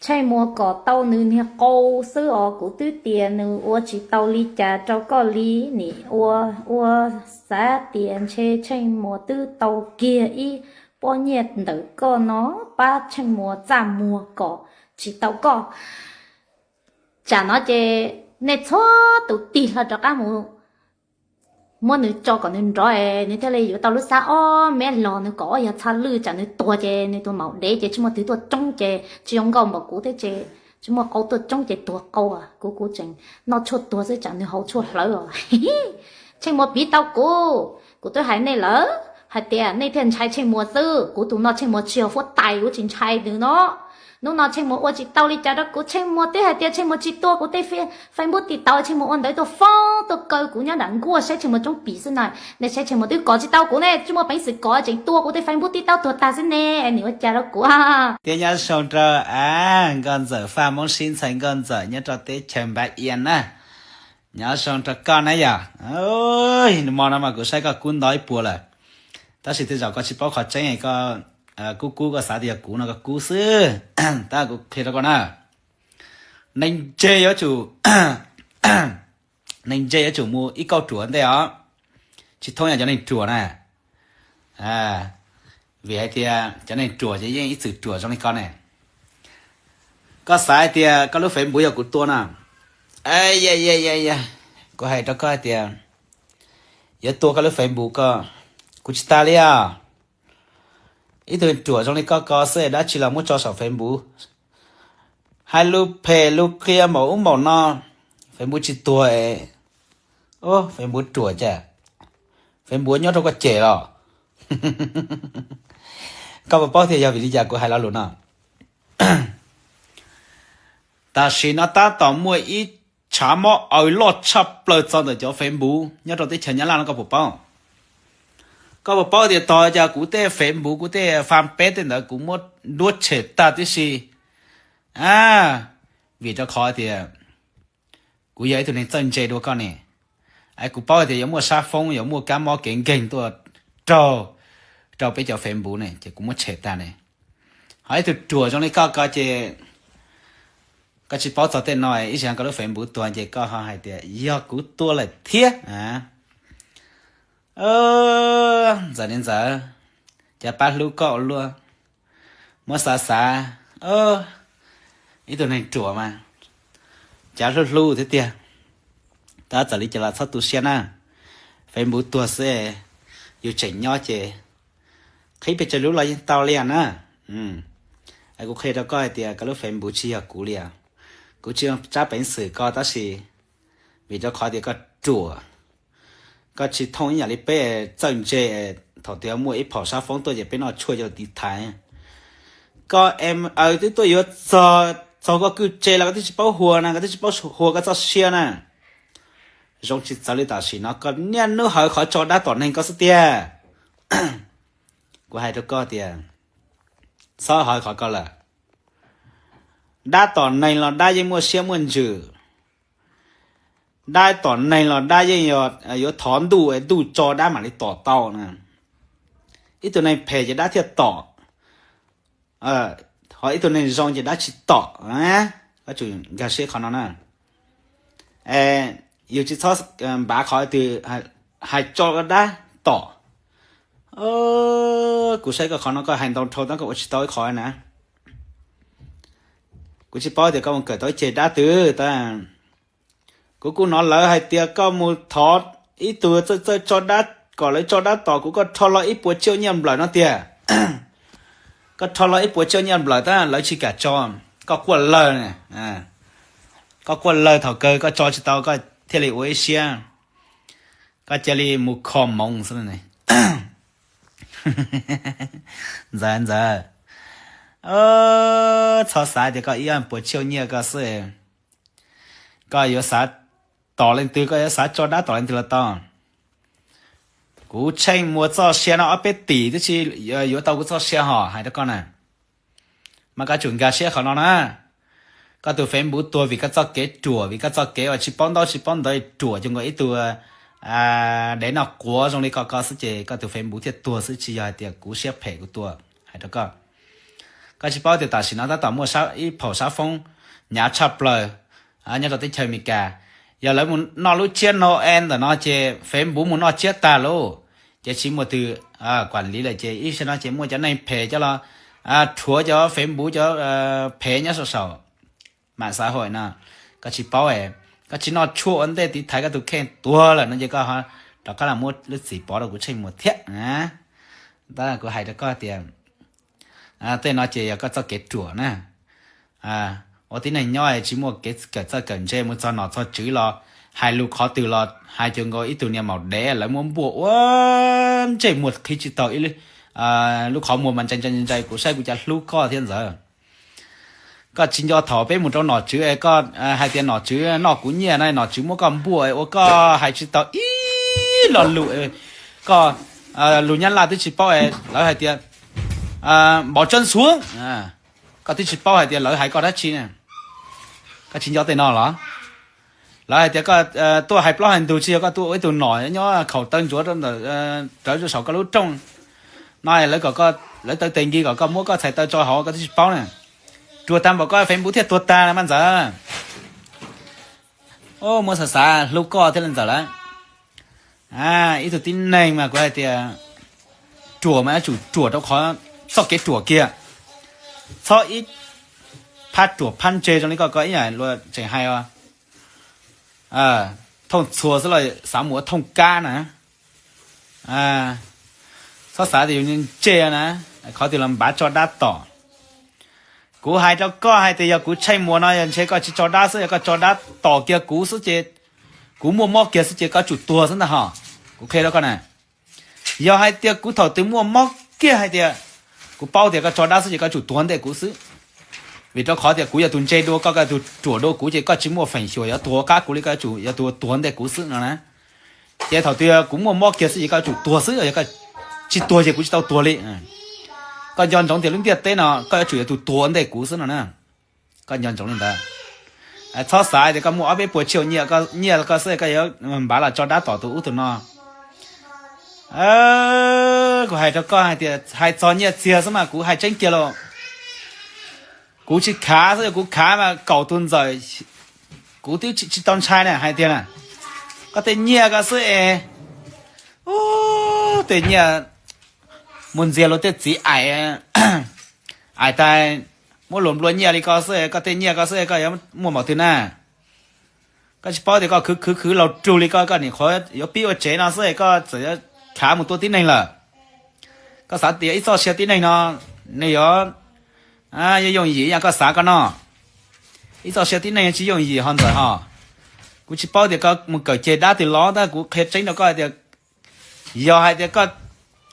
Tsheej Muas kom tau nws niag qau xwb os, kuv twb tias nws ua tsis tau li cas rau koj li. Nim ua ua xav tias ntshe Tsheej Muas twb tau kiag ib pob nyiaj ntawm koj no pab Tsheej Muas txaj muag kom tsis tau koj. Tsam no ces nej txhua tus tig hlo rov qab mus muab nws tso kom nws nrov es nws thiaj li yuav tau lub xab ob mev los, nws kom ob yog txha lwj, tsam nws tuag ces nws tus maum dev ces tsis muaj twg tuaj tsoob ces tsis zoo nkauj npaum kuv thiab ces tsis muaj qau tuaj tsoob ces tuag qau. Kuv kuv tseem noj tshuaj tuag xwb tsam nws haus tshuaj hlawv os. Tsheej Muas piv tau kuv, kuv twb hais nej lawm hais tias nej thiaj ntshai Tsheej Muas xwb, kuv tus no Tsheej Muas tsis yog huab tais, kuv tsis ntshai nws no. Hnub no Tsheej Muas ua tsis tau li cas rau kuv, Tsheej Muas twb hais tias Tsheej Muas tsis tua kuv tej Facebook tib taus, Tsheej Muas ua ntawd tuaj foob tuaj kaw kuv nyob nram nkuaj saib Tsheej Muas tsoob pim xwb na. Nej saib Tsheej Muas twb kov tsis tau kuv ne, tsis muaj peev xwm kov, tseem tua kuv tej Facebook tib taub tuag tag xwb ne, nws ua cas rau kuv. Thiab nyob zoo rau a, nkauj ntxawm Faj Moob Sib ntxhais nkauj ntxawm nyob rau teb chaws Npav Ias na. Nyob zoo rau koj na yom. Mo no mas kuv saib koj kub nto ib puas lawm, tab sis tej zaum koj tsis paub qhov tseeb, koj kub kub koj xav tias yog kuv no koj kub xwb. Tab kuv qhia rau koj na, neeg ntse yuav tsum, neeg ntse yuav tsum mus ib kauj ruam ntej os, tsis thooj yam cov neeg ruam na. Vim hais tias cov neeg ruam ces yeej ib txwm ruam zoo li koj ne. Koj xav hais tias koj lub Facebook yog kuv tua no? Kuv hais rau koj hais tias yuav tua koj lub Facebook ko, kuv tsis tas li os. Ib tug ruam zoo li koj ko xwb dab tsi los muab tso saum Facebook, hais lus phem lus qhia npaum ub npaum no, Facebook tsis tuag es, Facebook ruam cas, Facebook nyob rau koj cem los. Koj puas paub tias yog vim li cas kuv hais lo lus no? Tam sim no tab tom muaj ib tshav mob aws loj tshaj plaws txog ntawm cov Facebook nyob rau teb chaws Nyab Laj no, koj puas paub? Koj puas paub tias tog cas kuv tej Facebook, kuv tej fanpage tej ntawd kuv muab nruab tshem tag tib si? Vim rau qhov tias kuv yog ib tug neeg txawj ntse dua koj ne. Kuv paub tias yuav muaj sab foob, yuav muaj kab mob kev nkeeg tuaj raug rau peb cov Facebook ne, ces kuv muab tshem tag ne. Ho ib tug ruam zoo li koj ko ces koj tsis paub txog tej no, ib zaug koj lub Facebook tuag ces koj ho hais tias yog kuv tua lawm thiab. Ntxawm ne ntxawm, cas pab hlub koj ua luaj. Muab xav xav, ib tug neeg ruam mas cas hlub hlub thiab tiag. Tab txawm li cas los txhob tu siab na. Facebook tuag xwb, yus tseem nyob ces qhib pes tsawg lub los yeej tau li na. Kuv qhia rau koj hais tias koj lub Facebook tsis yog kuv li os. Kuv tsis tsab peev xwm koj tab sis vim rau qhov tias koj ruam, koj tsis thooj ib yam li peb txawj ntse. Thaum twg muaj ib phaum sab foob tuaj ces peb noj tshuaj coj tiv thaiv. Koj em aws twb tuaj yuav txog, txog koj kwj tse los koj twb tsis paub hua na, koj twb tsis paub hua koj txoj sia na. Zoo tsis txawv li tam sim no koj niaj hnub hawv qhov tso dab tom neeg koj xwb tiag. Kuv hais rau koj tias txhob hawv qhov ko lawm. Dab tom neeg los dab yeej muaj siab muaj ntsws. Dab tom neeg los dab yeej yuav thov ntuj, ntuj tso dab mam li tom tau na. Ib tug neeg phem ces dab thiaj tom, ho ib tug neeg zoo ces dab tsis tom. Koj tsum nkag siab qhov no na. Yus tsis txhob npav qhov twg hais tso dab tom. Kuv saib koj qhov no koj hais ntau dhau tab koj ua tsis tau ib qho na. Kuv tsis paub tias koj mus kawm tau ib ceg dab twg tab. Kuv kuj hnov lawv hais tias koj mus thov ib tug txawj txawj tso dab kom lawv tso dab tom kuv, koj rho hlo ib puas tsiaj nyiaj nplawm no tiag. Koj rho hlo ib puas tsiaj nyiaj nplawm tab lawv tsis kam tso, koj quaj lawg. Koj quaj lawg thaum kawg koj tso tsis tau koj thiaj li ua ib siab, koj cia li mus kho moov xwb. Ntxawm, ntxawm, txhob xav tias koj ib puas tsiaj nyiaj koj xwb, koj yuav xav tom leej twg, koj yuav xav tso dab tom leej twg los tau. Kuv Tsheej Muas txoj sia no ob peb tim twb tsis yuav tau kuv txoj sia hos hais rau koj na. Mas koj tsum nkag siab qhov no na. Koj tus Facebook tuag vim koj txoj kev ruam, vim koj txoj kev uas tsis paub ntaub tsis paub ntawv, ruam cuag nkaus ib tug dev noj quav zoo li koj ko xwb ces koj tus Facebook thiaj tuag xwb, tsis yog hais tias kuv siab phem kuv tua. Hais rau koj, Koj tsis paub tias tam sim no tab tom muaj ib phaum sab foob hnyav tshaj plaws nyob rau teb chaws Amelikas. Yog lawv mus noj lub tsiab Noel ntawm no ces Facebook mus noj tsiab tag lauj. Ces tsis muaj twg kuam li lawm ces ib sij no ces muaj cov neeg phem coj los rhuav cov Facebook cov phem nyob saum saum mam xav hawm no. Koj tsis paub, koj tsis noj tshuaj ua ntej tiv thaiv koj tus kheej tuag lawm no ces koj rov qab los muab lub txim pov rau kuv Tsheej Muas thiab. Tab kuv hais rau koj tias tej no ces yog koj txoj kev ruam na. Ua tib neeg nyob tsis muaj kev kawm txawj kawm ntse, mus txog nom txog tswv los hais lus qhov twg los hais cuag nkaus ib tug niag maum dev lawv muab npuaj ua ntsej muag qhib tsis tau ib lub qhov muag mas ntsais ntsais ntsais, kuv saib kuv cas hlub koj thiab ntxawm. Koj tsis nco thaum peb mus rau nom tswv es koj hais tias nom tswv noj kuv nyiaj na, nom tswv muab koj npuaj ua koj hais tsis tau ib lo lus, koj lus Nyab Laj twb tsis paub, lawv hais tias npaum tsawb xuav, koj twb tsis paub hais tias lawv hais koj dab tsi. Koj tsis nco tej no los? Lawv hais tias koj tuaj hais plaub hais ntug tsis yog koj tuaj ua ib tug nom nyob khaum taw ntsuav rau ntawm rawv rau saum koj lub rooj no, lawv kom lawv taw tes nkig kom koj muab koj txhais taw tso hauv, koj twb tsis paub na. Ruam tag npaum koj Facebook thiaj tuag tag mas ntxawm. Muab xav xav hlub koj thiab li ntxawm lawm. Ib tug tib neeg mas kuv hais tias ruam mas yuav tsum ruam rau qhov txoj kev ruam kiag, txhob ib phab ruam phab ntse zoo li koj, koj ib yam luag tseem hais os, thooj txhua xwb los xav mus ua thooj kab na. Txhob xav tias yus ntse na, qhov twg los npav tso dab tom. Kuv hais rau koj hais tias yog kuv Tsheej Muas no yog ntshe koj tsis tso dab xwb, yog koj tso dab tom kiag kuv xwb ces, kuv muaj mob kiag xwb ces koj tsum tuag xwb ntag hos. Kuv qhia rau koj na, yog hais tias kuv thaum twg muaj mob kiag hais tias kuv paub tias koj tso dab xwb ces koj tsum tuag ntej kuv xwb. Vim rau qhov tias kuv yog tus ntse dua koj, koj yog tus ruam dua kuv ces koj tsis muaj feem xyuam yuav tuag qab kuv li, koj yuav tsum yog tus tuag ntej kuv xwb no na. Ces thaum twg kuv muaj mob kiag xwb ces koj tsum tuag xwb, yog koj tsis tuag ces kuv tsis tau tuag li. Koj nco ntsoov tias lub ntiaj teb no koj yuav tsum yog tus tuag ntej kuv xwb no na. Koj nco ntsoov li ntawd. Txhob xav tias koj muaj ob peb puas tsib caug nyiaj, nyiaj koj xwb koj yuav npav los tso dab tom tus ub tus no. Kuv hais rau koj hais tias hais txog nyiaj txiag xwb mas kuv hais tseeb kiag los, kuv tsis khav xwb, yog kuv khav mas kaum tus ntxawm kuv twb tsis tau ntshai na, hais tias na, koj tej nyiaj koj xwb es, tej nyiaj mus ntxias luag tej txiv aim, aim tas muab luag nplua nyiaj li koj xwb, koj tej nyiaj koj xwb koj yuav muaj npaum twg na. Koj tsis paub tias koj khwv khwv khwv laus rug li koj, koj nim qhuav yuav pib ua tsev no xwb koj txawm yuav khav mus tua tib neeg lawm. Koj xav tias ib txoj sia tib neeg no nws yuav yooj yim ib yam koj xav koj no. Ib txoj sia tib neeg tsis yooj yim ho ntxawm ho. Kuv tsis paub tias koj mus kawm ceg dab twg los tab kuv qhia tseeb rau koj tias yog hais tias koj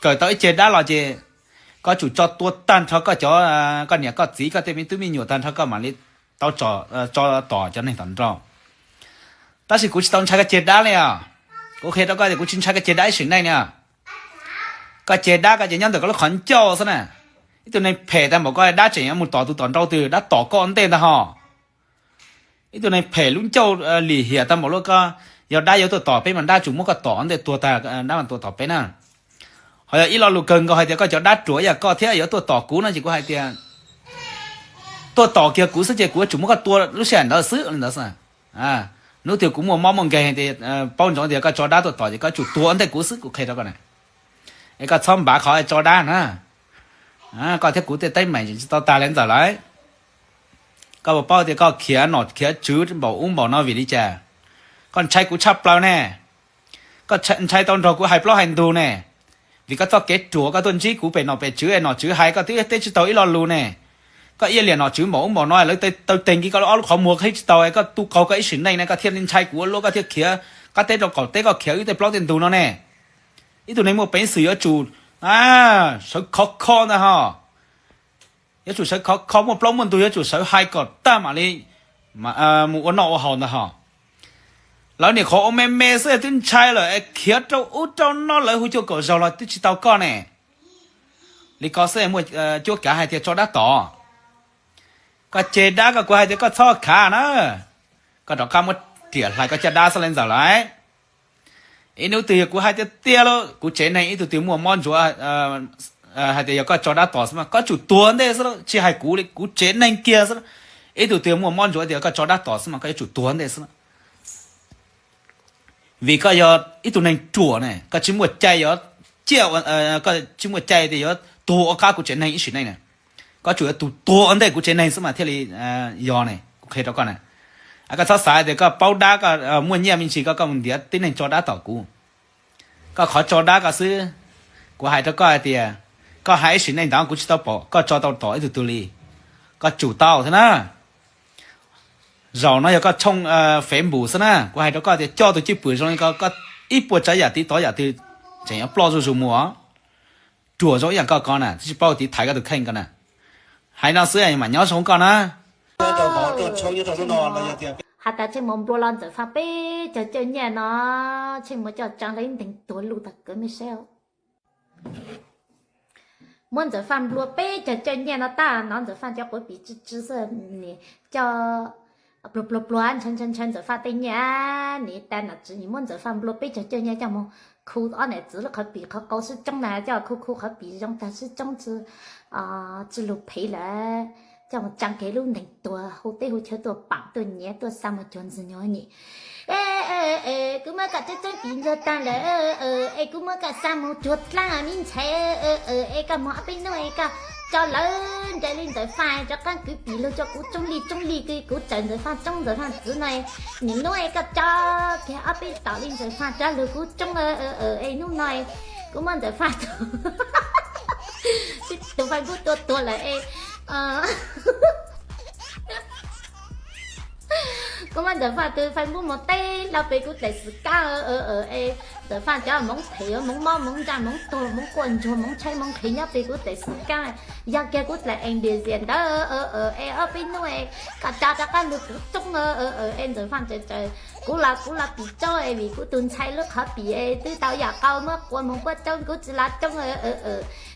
kawm tau ib ceg dab los ces koj tsum tso tua tag nrho koj cov, koj niam koj txiv koj tej me tub me nyuam tag nrho koj mam li tau tso, tso tom cov neeg tom nrau. Tab sis kuv tsis tau ntshai koj ceg dab li os. Kuv qhia rau koj tias kuv tsis ntshai koj ceg dab ib sim neej li os. Koj ceg dab koj ces nyob ntawm koj lub qhov ncauj xwb na. Ib tug neeg phem tag npaum koj dab tseem yuav mus tom tus tom nrau twg, dab tom koj ntej ntag ho. Ib tug neeg phem lub ncauj lim hiam tag npaum li koj, yog dab yuav tuaj tom peb mas dab tsum muab koj tom ntej tuag tag dab mas tuaj tom peb na. Ho yog ib lo lus kawg nkaus hais tias koj cov dab ruam ib yam koj thiab yuav tuaj tom kuv no ces kuv hais tias tuaj tom kiag kuv xwb ces kuv yuav tsum muab koj tua lub sij hawm ntawd xwb li ntawd xwb. Hnub twg kuv muaj mob muaj nkeeg tias paub ntsoov tias koj tso dab tuaj tom ces koj tsum tuag ntej kuv xwb, kuv qhia rau koj na. Es koj txhob npav qhov tso dab na. Koj thiab kuv tej teeb meem tsis tau tag li ntxawm lawm. Koj puas paub tias koj khiav nom khiav tswv npaum ub npaum no vim li cas? Koj ntshai kuv tshaj plaws ne. Koj ntshai tau nrog kuv hais plaub hais ntug ne. Vim koj txoj kev ruam koj tuaj ntsib kuv pem nom pem tswv, nom tswv hais koj twb teb tsis tau ib lo lus ne. Koj iab liam nom tswv npaum ub npaum no lawv taw tes nkig koj ob lub qhov muag qhib tsis tau, koj tu qaug koj ib sim neej ne, koj thiaj li ntshai kuv ua luaj, koj thiaj khiav qab teb rau qaum teb, koj khiav wb tej plaub tej ntug no ne. Ib tug neeg muaj peev xwm yuav tsum sawv khov kho ntag ho. Yuav tsum sawv khov kho, muaj plaub muaj ntug yuav tsum sawv hais kom tag mam li mus ua noj ua haus ntag ho. Lawv nim qhuav ua me me xwb twb ntshai lawm es khiav rau ub rau no lawv hu cuaj kaum zaus los twb tsis tau koj ne. Li ko xwb muaj cuab kav hais tias tso dab tom. Koj ceg dab koj, kuv hais tias koj txhob khav na. Koj rov qab muab riam hlais koj caj dab xwb li ntxawm lawm. Ib hnub twg yog kuv hais tiag tiag lauj, kuv tsev neeg ib tug twg muaj mob ntsuav hais tias yog koj tso dab tom xwb mas koj tsum tuag ntej xwb lauj, tsis hais kuv li, kuv tsev neeg kiag xwb lauj. Ib tug twg muaj mob ntsuav tias koj tso dab tom xwb mas koj yuav tsum tuag ntej xwb lauj. Vim koj yog ib tug neeg ruam ne, koj tsis muaj cai yuav ciaj, koj tsis muaj cai tias yuav tuag ua qab kuv tsev neeg ib sim neej na. Koj tsum yuav tus tuag ua ntej kuv tsev neeg xwb mas thiaj li yog ne, kuv qhia rau koj na. Koj txhob xav tias koj paub dab, koj muaj nyiaj me ntsis, koj, koj mus ntiav tib neeg tso dab tom kuv. Koj qhov tso dab koj xwb, kuv hais rau koj hais tias, koj hais ib sim neej ntawd kuv tsis tau pom koj tso tau tom ib tug twg li. Koj tsum tau thiab na. Zaum no yog koj tshooj Facebook xwb na, kuv hais rau koj tias coj tus cwj pwm zoo li ko, koj ib puas tsav yam tiv tov yam twg tseem yuav ploj zuj zus mus. Ruam zoo ib yam koj ko na, twb tsis paub tiv thaiv koj tus kheej ko na. Hais no xwb mam nyob zoo koj na. Has tas Tsheej Muas nplua los Ntxawm Faj peb caug cawj nyiaj no, Tsheej Muas coj tsaa lawv ib nteeg tuag luj tag kawg mej saib. Muab Ntxawm Faj nplua peb caug cawj nyiaj no tag no Ntxawm Faj cov quav pim tsw tsw xwb, coj pluag pluag pluag ntshaw ntshaw ntshaw Ntxawm Faj tej nyiaj, nim tas nom tswv nim muab Ntxawm Faj nplua peb caug cawj nyiaj coj mus khu ob niam txiv lub qhov pim qhov qau sib tsoob na, coj khu khu qhov pim zoo tag sib tsoob tsw, tsw lug phev lawm, coj mus tsaa kiag lub nteeg tuag hu teb hu chaw tuaj paam tuaj nyiav tuaj xa mus cuag ntxwg nyuag nyem. Kuv muab koj tseeb tseeb pim ntsuag tag lawm, es kuv muab koj xa mus cuag dlaab me ntxhais, es koj moog ob peb nub es koj tso lawv nraim li Ntxawm Faj rov qaab kwv pim lug rua kuv tsoob li tsoob li, kuv tsaws Ntxawm Faj tsoob Ntxawm Faj txwv no, nim nub es koj tso kiag ob peb tom li Ntxawm Faj rov lug kuv tsoob, es nub no kuv muab Ntxawm Faj tus Facebook tua tuag lawm es kuv muab Ntxawm Faj tus Facebook mus teb lug pem kuv dlaim xwm kaab, es Ntxawm Faj cov moov phem moov mob moov ntsaj moov tuag moov quaj ntsuag moov tshaib moov nqhis nyob pem kuv dlaim xwm kaab, yog kiag kuv dlaim ees diam zias ntawd, es ob peb nub es koj tso rov qaab lug kuv tsoob, es Ntxawm Faj tsaws tsaws kuv los kuv los pim tsoob es vim kuv tus ntxhais lub qhov pim es twb tau yam qau muab quas moog puab tsoob kuv tsi los tsoob,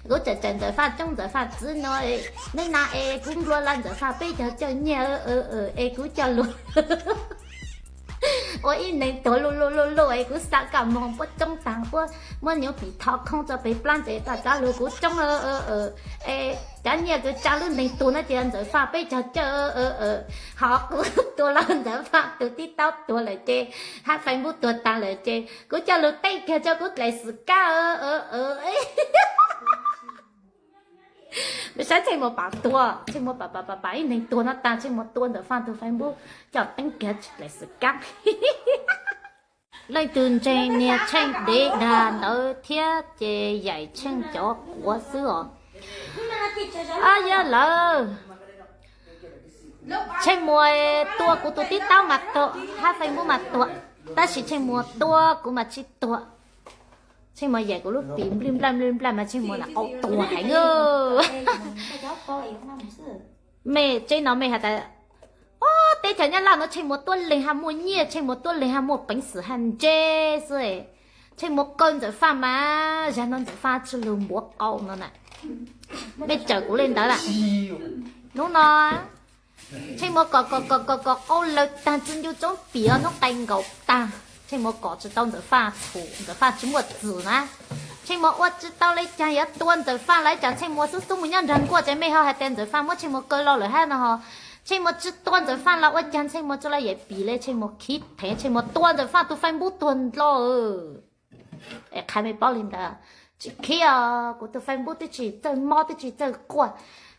kuv tsaws tsaws Ntxawm Faj tsoob Ntxawm Faj txwv no, nub no es kuv nplua los Ntxawm Faj peb caug cawj nyiaj, es kuv coj lug ua ib neeg tuag luj luj luj luj es kuv xa koj moog puab tsoob taag puab muab nyuv pim tho khoob tso peg plaab tes koj rov lug kuv tsoob, es cov nyiaj kws tsaa lub nteeg tuag no ces Ntxawm Faj peb caug cawj, ho kuv tuag los Ntxawm Faj tus tib taub tuag lawm ces hab Facebook tuag taag lawm ces kuv coj lug teb kiag rua kuv dlaim xwm kaab. Saib Tsheej Muas pam tuag, Tsheej Muas pam pam pam pam ib neeg tuag no taag Tsheej Muas tua Ntxawm Faj tug Facebook coj teeb kiag dlaim xwm kaab. Leej twg ntseeg niag Tsheej dev dag ntawd thiab ces yaim Tsheej cov quav xwb os. Ab yog lawm, Tsheej Muas tua kuv tus tib taub mas tuag hab Facebook mas tuag, tab sis Tsheej Muas tua kuv mas tsis tuag. Tsheej Muas yaim kuv lub pim nplij nplaj nplij nplaj mas Tsheej Muas lam qau tuag heev. Mej tsev no mej has tas teb chaws Nyab Laj no Tsheej Muas tuab leeg hab muaj nyiaj, Tsheej Muas tuab leeg hab muaj peev xwm hab ntse xwb. Tsheej Muas kaw Ntxawm Faj mas zag no Ntxawm Faj tsi lug npuav qau no na. Mej cawm kuv le ntawd lawm. Hnub no Tsheej Muas kom kom kom kom kom qau lawm taag tsi ncu tsoob pim hnub qee nkaus taag, Tsheej Muas kom tsi tau Ntxawm Faj txhum, Ntxawm Faj tsi muaj txwm na. Tsheej Muas ua tsi tau le caag yuav tua Ntxawm Faj lawm, tsam Tsheej Muas xub xub mus nyob nrag nkuaj ces mej ho has tas Ntxawm Faj muab Tsheej Muas kaw lo lawm hab no ho. Tsheej Muas tsi tua Ntxawm Faj los ua caag Tsheej Muas tsi los yaim pim le, Tsheej Muas khib theev, Tsheej Muas tua Ntxawm Faj tus Facebook tuag nlo. Es qha mej paub le ntawd, tsi khib os, kuv tus Facebook twb tsi txawj mob twb tsi txawj quaj.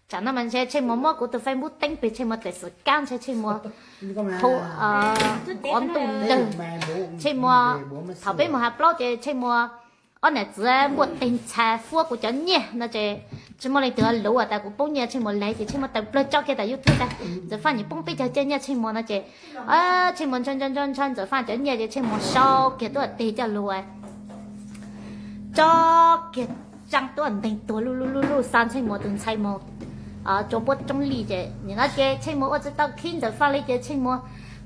Tsam no mas ntshe Tsheej Muas muab kuv tus Facebook teeb peg Tsheej Muas dlaim xwm kaab ntshe Tsheej Muas hu kov ntuj ntawg, Tsheej Muas thaum peb mus hav plaub ces Tsheej Muas ob niam txiv npuaj teg ntxhais fuab kuv cov nyiaj no ces tsi muaj leej twg luv tas kuv poob nyiaj Tsheej Muas laiv ces Tsheej Muas tawm plawg tso kiag tas YouTube tas Ntxawm Faj nim poob peb caug cawj nyiaj Tsheej Muas no ces Tsheej Muas ntshaw ntshaw ntshaw Ntxawm Faj cov nyiaj ces Tsheej Muas sau kiag tuab teg coj lug tso kiag tsaa tuab nteeg tuag luj luj luj luj xa Tsheej Muas tus ntxhais mus tsua puab tsoob li ces nim no ces Tsheej Muas ua tsi tau khib Ntxawm Faj li ces Tsheej Muas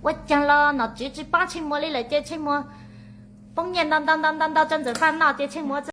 ua caag los nom tswv tsi paab Tsheej Muas li lawm ces Tsheej Muas poob nyiaj ntau ntau ntau ntau ntau tso Ntxawm Faj noj ces Tsheej Muas